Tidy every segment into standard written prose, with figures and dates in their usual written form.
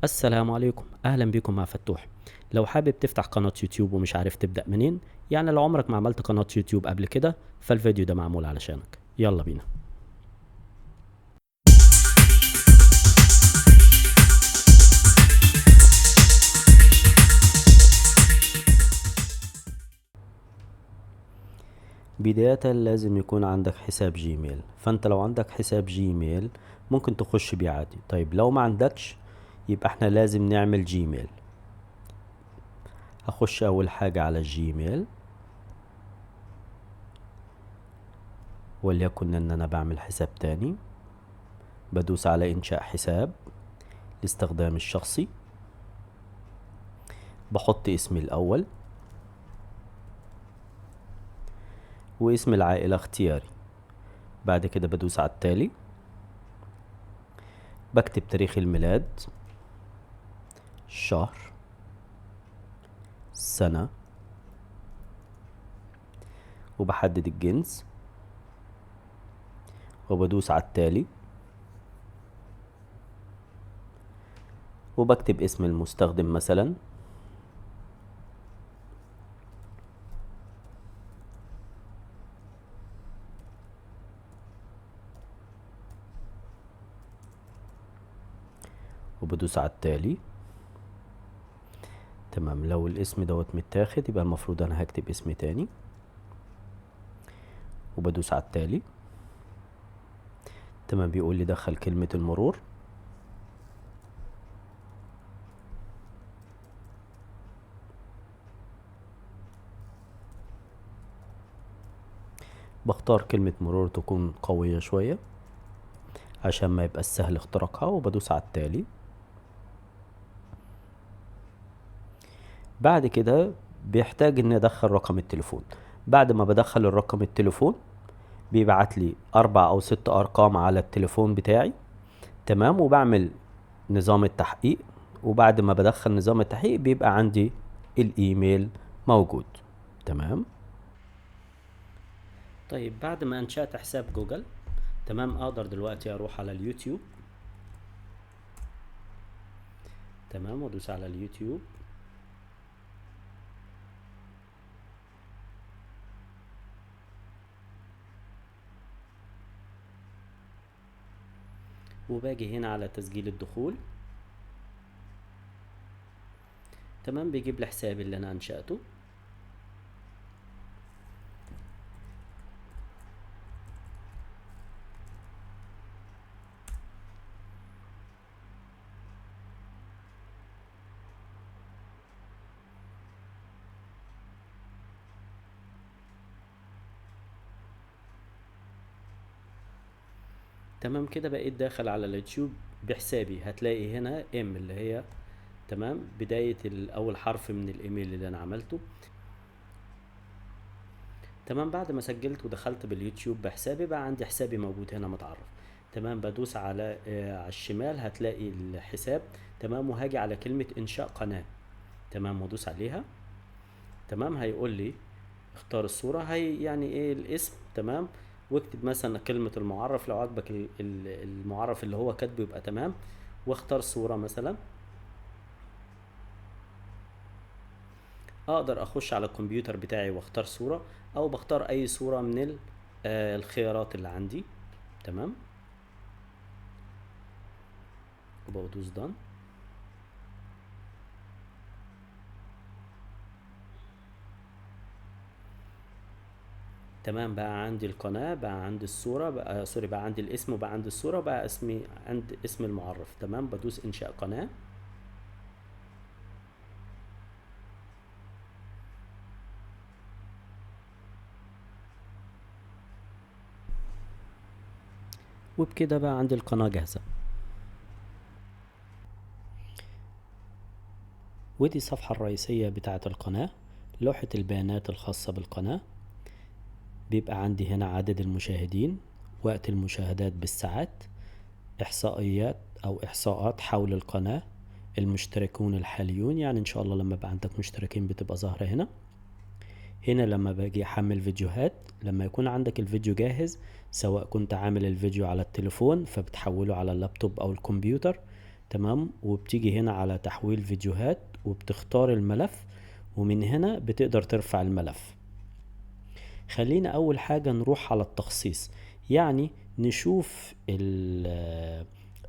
السلام عليكم، اهلا بكم مع فتوح. لو حابب تفتح قناة يوتيوب ومش عارف تبدأ منين، يعني لو عمرك ما عملت قناة يوتيوب قبل كده، فالفيديو ده معمول علشانك. يلا بينا. بداية لازم يكون عندك حساب جيميل، فانت لو عندك حساب جيميل ممكن تخش بيه عادي. طيب لو ما عندكش يبقى احنا لازم نعمل جيميل. هخش اول حاجة على الجيميل، وليكن ان انا بعمل حساب تاني. بدوس على انشاء حساب لاستخدام الشخصي، بحط اسمي الاول واسم العائلة اختياري. بعد كده بدوس على التالي، بكتب تاريخ الميلاد، الشهر، السنة، وبحدد الجنس، وبدوس على التالي، وبكتب اسم المستخدم مثلا، وبدوس على التالي. تمام. لو الاسم دوت متاخد يبقى المفروض انا هكتب اسم تاني، وبدوس على التالي. تمام. بيقول لي دخل كلمة المرور. بختار كلمة مرور تكون قوية شوية عشان ما يبقى سهل اختراقها، وبدوس على التالي. بعد كده بيحتاج ان ادخل رقم التليفون. بعد ما بدخل الرقم التليفون بيبعت لي 4 او 6 ارقام على التليفون بتاعي. تمام. وبعمل نظام التحقيق، وبعد ما بدخل نظام التحقيق بيبقى عندي الايميل موجود. تمام. طيب بعد ما انشأت حساب جوجل، تمام، اقدر دلوقتي اروح على اليوتيوب. تمام، وادوس على اليوتيوب. وباجي هنا على تسجيل الدخول. تمام، بيجيب لي حسابي اللي انا انشأته. تمام كده بقيت داخل على اليوتيوب بحسابي. هتلاقي هنا ام اللي هي تمام بداية الاول حرف من الايميل اللي انا عملته. تمام. بعد ما سجلت ودخلت باليوتيوب بحسابي بقى عندي حسابي موجود هنا متعرف. تمام. بدوس على الشمال هتلاقي الحساب. تمام. وهاجي على كلمة انشاء قناة. تمام، وادوس عليها. تمام. هيقول لي اختار الصورة، هي يعني ايه الاسم. تمام. واكتب مثلا كلمة المعرف، لو عجبك المعرف اللي هو كاتبه يبقى تمام، واختار صورة مثلا. اقدر اخش على الكمبيوتر بتاعي واختار صورة، او بختار اي صورة من الخيارات اللي عندي. تمام. وبدوس دان. تمام. بقى عندي القناة، بقى عندي الصورة، بقى سوري، بقى عندي الاسم وبقى عندي الصورة، بقى اسمي عند اسم المعرف. تمام. بدوس انشاء قناة. وبكده بقى عندي القناة جاهزة. ودي الصفحة الرئيسية بتاعة القناة، لوحة البيانات الخاصة بالقناة. بيبقى عندي هنا عدد المشاهدين، وقت المشاهدات بالساعات، إحصائيات أو إحصاءات حول القناة، المشتركون الحاليون، يعني إن شاء الله لما بقى عندك مشتركين بتبقى ظاهرة هنا. هنا لما باجي أحمل فيديوهات، لما يكون عندك الفيديو جاهز، سواء كنت عامل الفيديو على التليفون فبتحوله على اللابتوب أو الكمبيوتر. تمام، وبتيجي هنا على تحويل فيديوهات وبتختار الملف، ومن هنا بتقدر ترفع الملف. خلينا اول حاجة نروح على التخصيص، يعني نشوف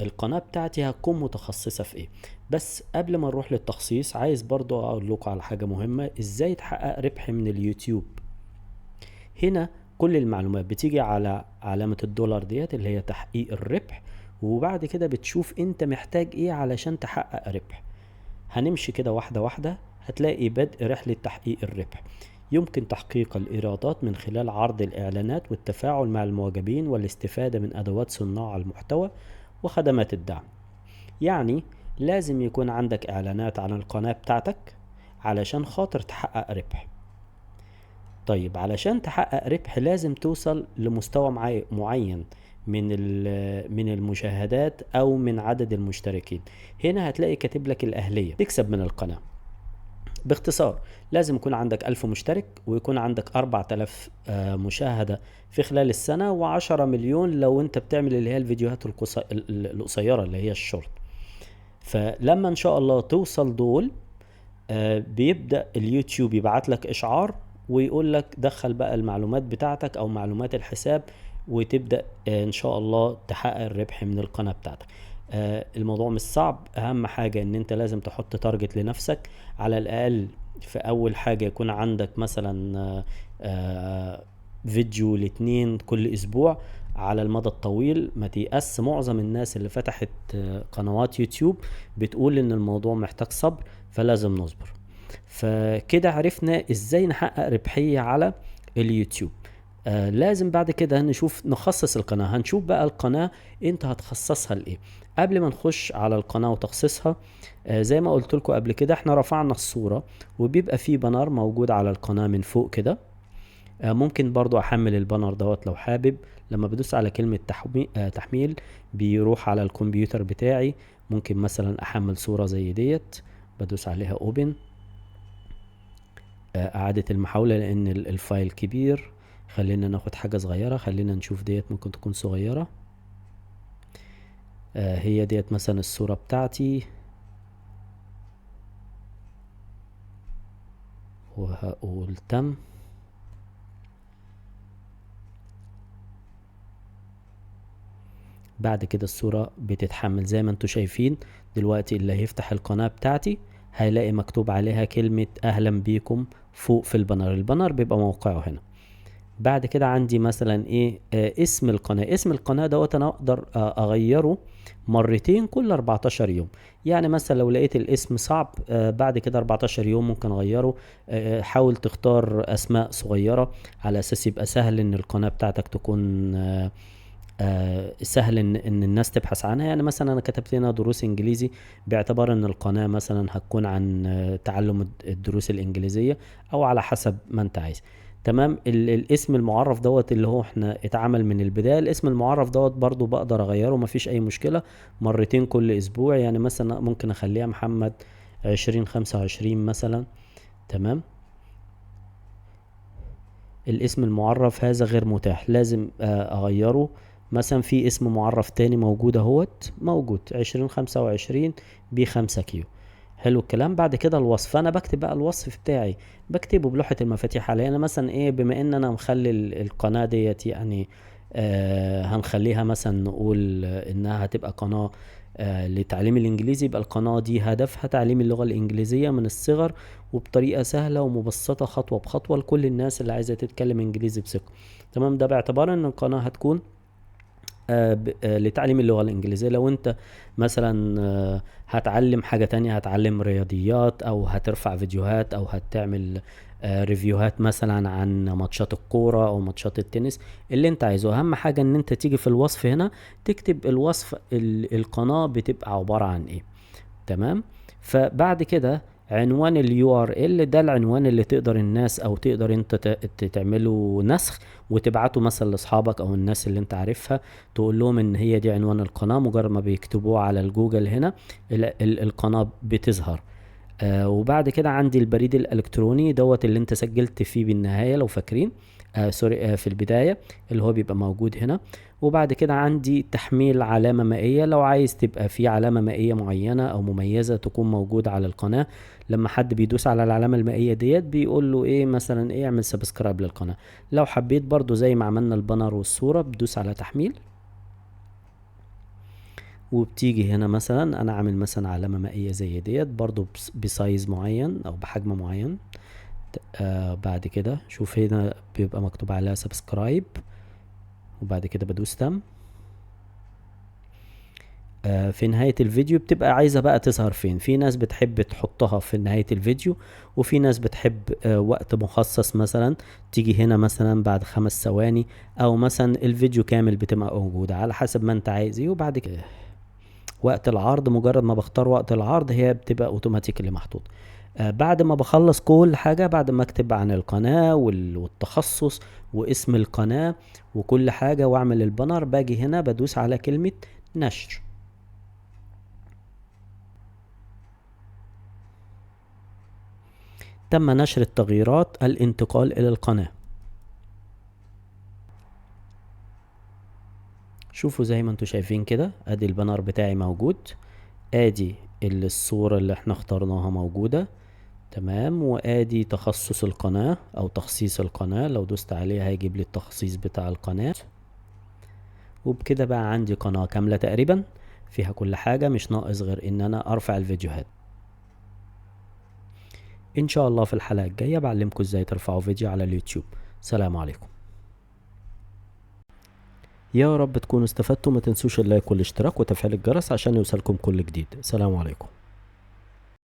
القناة بتاعتي هتكون متخصصة في ايه. بس قبل ما نروح للتخصيص عايز برضو اقول لكم على حاجة مهمة، ازاي تحقق ربح من اليوتيوب. هنا كل المعلومات بتيجي على علامة الدولار ديت اللي هي تحقيق الربح، وبعد كده بتشوف انت محتاج ايه علشان تحقق ربح. هنمشي كده واحدة واحدة، هتلاقي بدء رحلة تحقيق الربح. يمكن تحقيق الإيرادات من خلال عرض الإعلانات والتفاعل مع المعجبين والاستفادة من أدوات صناع المحتوى وخدمات الدعم. يعني لازم يكون عندك إعلانات عن القناة بتاعتك علشان خاطر تحقق ربح. طيب علشان تحقق ربح لازم توصل لمستوى معين من المشاهدات أو من عدد المشتركين. هنا هتلاقي كاتب لك الأهلية تكسب من القناة. باختصار لازم يكون عندك 1000 مشترك، ويكون عندك 4000 مشاهدة في خلال السنة، و10 مليون لو انت بتعمل اللي هي الفيديوهات القصيرة اللي هي الشورت. فلما ان شاء الله توصل دول، بيبدأ اليوتيوب يبعت لك اشعار ويقول لك دخل بقى المعلومات بتاعتك او معلومات الحساب، وتبدأ ان شاء الله تحقق الربح من القناة بتاعتك. الموضوع مش صعب، اهم حاجة ان انت لازم تحط target لنفسك، على الاقل في اول حاجة يكون عندك مثلا فيديو ل2 كل اسبوع على المدى الطويل. ما تيأس، معظم الناس اللي فتحت قنوات يوتيوب بتقول ان الموضوع محتاج صبر، فلازم نصبر. فكده عرفنا ازاي نحقق ربحية على اليوتيوب. لازم بعد كده نشوف نخصص القناة. هنشوف بقى القناة انت هتخصصها لايه. قبل ما نخش على القناة وتخصيصها، زي ما قلت لكم قبل كده احنا رفعنا الصورة وبيبقى في banner موجود على القناة من فوق كده. ممكن برضو احمل ال banner دوت لو حابب. لما بدوس على كلمة تحميل بيروح على الكمبيوتر بتاعي. ممكن مثلا احمل صورة زي ديت، بدوس عليها open، اعادة المحاولة لان ال file كبير. خلينا ناخد حاجة صغيرة، خلينا نشوف ديت ممكن تكون صغيرة. هي ديت مثلا الصورة بتاعتي، وهقول تم. بعد كده الصورة بتتحمل زي ما انتوا شايفين دلوقتي. اللي هيفتح القناة بتاعتي هيلاقي مكتوب عليها كلمة اهلا بيكم فوق في ال banner. ال banner بيبقى موقعه هنا. بعد كده عندي مثلا ايه، اسم القناة. اسم القناة دوت انا اقدر اغيره مرتين كل 14 يوم. يعني مثلا لو لقيت الاسم صعب، بعد كده 14 يوم ممكن اغيره. حاول تختار اسماء صغيرة على اساس يبقى سهل ان القناة بتاعتك تكون سهل ان الناس تبحث عنها. يعني مثلا انا كتبت هنا دروس انجليزي باعتبار ان القناة مثلا هتكون عن تعلم الدروس الانجليزية او على حسب ما انت عايز. تمام. الاسم المعرف دوت اللي هو احنا اتعمل من البداية، الاسم المعرف دوت برضو بقدر اغيره مفيش اي مشكلة، مرتين كل اسبوع. يعني مثلا ممكن اخليها محمد 2025 مثلا. تمام. الاسم المعرف هذا غير متاح، لازم اغيره. مثلا في اسم معرف تاني موجود اهوت، موجود 2025 B 5 Q. حلو الكلام. بعد كده الوصف، انا بكتب بقى الوصف بتاعي، بكتبه بلوحة المفاتيح عليا. انا مثلا ايه، بما ان انا مخلي القناة ديت يعني هنخليها مثلا نقول انها هتبقى قناة لتعليم الانجليزي، يبقى القناة دي هدفها تعليم اللغة الانجليزية من الصغر وبطريقة سهلة ومبسطة خطوة بخطوة لكل الناس اللي عايزة تتكلم انجليزي بثقة. تمام. ده باعتبار ان القناة هتكون لتعليم اللغة الإنجليزية. لو أنت مثلا هتعلم حاجة تانية، هتعلم رياضيات أو هترفع فيديوهات أو هتعمل review هات مثلا عن ماتشات الكورة أو ماتشات التنس، اللي أنت عايزه. أهم حاجة أن أنت تيجي في الوصف هنا تكتب الوصف القناة بتبقى عبارة عن إيه. تمام. فبعد كده عنوان ال URL، ده العنوان اللي تقدر الناس او تقدر انت تعمله نسخ وتبعته مثلا لاصحابك او الناس اللي انت عارفها، تقول لهم ان هي دي عنوان القناة. مجرد ما بيكتبوه على الجوجل هنا القناة بتظهر. وبعد كده عندي البريد الالكتروني دوت اللي انت سجلت فيه بالنهاية لو فاكرين، sorry، في البداية اللي هو بيبقى موجود هنا. وبعد كده عندي تحميل علامة مائية، لو عايز تبقى في علامة مائية معينة او مميزة تكون موجودة على القناة، لما حد بيدوس على العلامة المائية ديت بيقول له ايه مثلا، ايه اعمل subscribe للقناة. لو حبيت برضو زي ما عملنا ال banner والصورة بتدوس على تحميل، وبتيجي هنا مثلا انا عامل مثلا علامة مائية زي ديت برضو ب size معين او بحجم معين. بعد كده شوف هنا بيبقى مكتوب عليها subscribe، وبعد كده بدوس تم. في نهاية الفيديو بتبقى عايزة بقى تظهر فين. في ناس بتحب تحطها في نهاية الفيديو، وفي ناس بتحب وقت مخصص، مثلا تيجي هنا مثلا بعد 5 ثواني، او مثلا الفيديو كامل بتبقى موجودة على حسب ما انت عايز ايه. وبعد كده وقت العرض، مجرد ما بختار وقت العرض هي بتبقى اوتوماتيك اللي محطوط. بعد ما بخلص كل حاجة، بعد ما اكتب عن القناة والتخصص واسم القناة وكل حاجة واعمل البانر، باجي هنا بدوس على كلمة نشر. تم نشر التغييرات، الانتقال الى القناة. شوفوا زي ما انتوا شايفين كده، ادي البانر بتاعي موجود، ادي الصورة اللي احنا اخترناها موجودة، تمام. وادي تخصص القناة او تخصيص القناة، لو دوست عليها هيجيب لي التخصيص بتاع القناة. وبكده بقى عندي قناة كاملة تقريبا فيها كل حاجة، مش ناقص غير ان انا ارفع الفيديوهات. ان شاء الله في الحلقة الجاية بعلمكم ازاي ترفعوا فيديو على اليوتيوب. سلام عليكم. يا رب تكونوا استفدتوا. ما تنسوش اللايك والاشتراك وتفعيل الجرس عشان يوصلكم كل جديد. سلام عليكم.